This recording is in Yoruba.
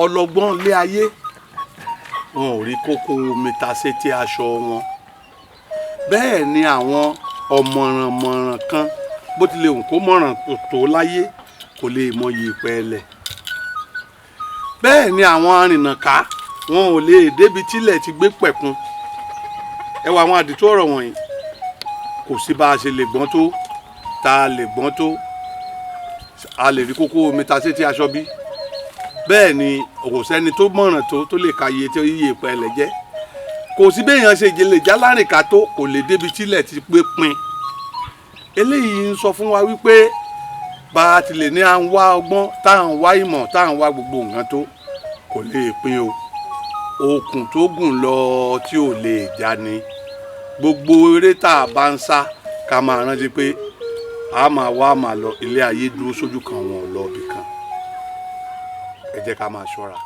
Ọlọ́gbọ́n lé ayé, wọn ò rí kókó omi ta sétí aṣọ wọn. Bẹ́ẹ̀ ni àwọn ọ̀mọ̀rànmọ̀ràn kan, bó tilẹ̀ wù kó mọ̀ràn tó láyé, kò lè mọyì ìpẹ́ẹ́lẹ̀. Bẹ́ẹ̀ ni àwọn arìnàká, wọn ò lè débi tílẹ̀ ti gbé pẹ̀kun. Ẹ wo àwọn àdìtú ọ̀rọ̀ wọ̀nyí. Kò sí bá a ṣe lè gbọ́n tó, tá a lè gbọ́n tó, a lè rí kókó omi ta sétí aṣọ bí. Bẹ́ẹ̀ ni kò sẹ́ni tó mọ̀ràn tó tó lè ka iye tí iye ìpẹ́ẹ́lẹ̀ jẹ́. Kò sí béèyàn ṣe lè jálárìnká tó, kò lè débi tílẹ̀ ti pé pin. Eléyìí ń sọ fún wa wípé bá a ti lè ní à ń wá ọgbọ́n, tá à ń wá ìmọ̀, tá à ń wá gbogbo nǹkan tó, kò lè pin o. Okùn tó gùn lọ tí ò lè já ni. Gbogbo eré tá a bá ń sá, ká máa rántí pé a máa wá máa lọ. Ilé ayé dúró sójú kan, wọn ò lọ ibì kan. Ẹ jẹ́ ká máa ṣọ́ra.